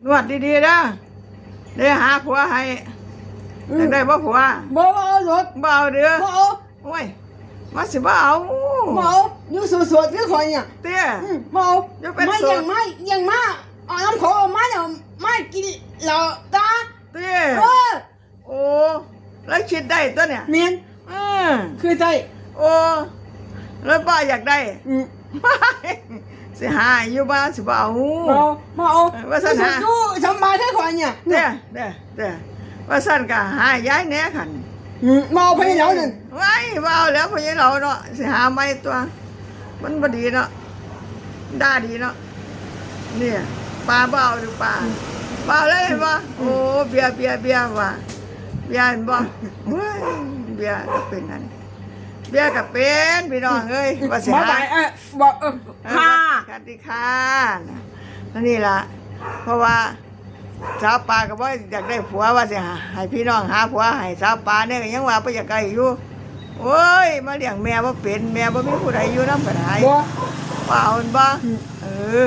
ນວດດີໆເດີ ໄດ້ຫາຜົວໃຫ້. ອືມ ຢາກໄດ້ບໍ່ຜົວ? ບໍ່ ບໍ່ເອົາດອກ. ບໍ່ເອົາເດີ? ບໍ່ເອົາ. ໂອ້ຍ ມາຊິບໍ່ເອົາ ບໍ່ເອົາ. ຢູ່ໂສດໆຄືຂ້ອຍນີ້ ເຕ້? ອືມ ບໍ່ເອົາ. ຢ່າເປັນ ມາ ໂສດ ຢ່າງມາ ຢ່າງມາເອົານຳເຂົາ ເອົາມາ ເອົາມາກິນເຫຼົ້າຕາ ເຕ້? ເອີ. ໂອ້ ລາວຄິດໄດ້ຕົວນີ້. ແມ່ນ. ເອີ ຄືໄດ້. ໂອ້ ລາວບໍ່ຢາກໄດ້. ອືມ ຊິຫາໃຫ້ຢູ່ບໍ່? ຊິບໍ່ເອົາ. ບໍ່ ບໍ່ເອົາ. ເອີ ວ່າຊັ້ນຫາ ຢູ່ສຳບາຍແທ້ຂ້ອຍນີ້. ເດ້ ເດ້ ເດ້ ວ່າຊັ້ນກໍຫາໃຫ້ຍາຍແດ່ຄັນ. ອືມ ບໍ່ເອົາພະຍາເຫຼົານັ້ນ. ວ້າຍ ບໍ່ເອົາແລ້ວພະຍາເຫຼົາເນາະ ຊິຫາໃໝ່ຕົວະ. ມັນບໍ່ດີເນາະ ດ່າດີເນາະ. ນີ້ປາບໍ່ເອົາຫຼືປາ ອືມ ບໍ່ເອົາເລີຍເຫັນບໍ່? ອືມ ໂອ້ ເບຍ ເບຍ ເບຍວ່າ ເບຍເຫັນບໍ່? ໂອ້ຍ ເບຍກໍເປັນຫັ້ນ ເບຍກໍເປັນ ພີ່ນ້ອງເອີຍ. ອືມ ວ່າຊິຫາ ບາຍບາຍ ເອີ ບໍ່ ເອີ ເອີ ຄ່ະ ສະຫວັດດີຄ່ະ. ອັນນີ້ລະ ເພາະວ່າ ສາວປາກໍບໍ່ຢາກໄດ້ຜົວ ວ່າຊິໃຫ້ພີ່ນ້ອງຫາຜົວໃຫ້ສາວປາແດ່ ກໍຍັງວ່າບໍ່ຢາກໄດ້ຢູ່. ໂອ້ຍ ມາລ້ຽງແມ່ບໍ່ເປັນ ແມ່ບໍ່ມີຜູ້ໃດຢູ່ນຳກໍໄດ້. ບໍ່ ບໍ່ເອົາແມ່ນບໍ່? ອືມ ເອີ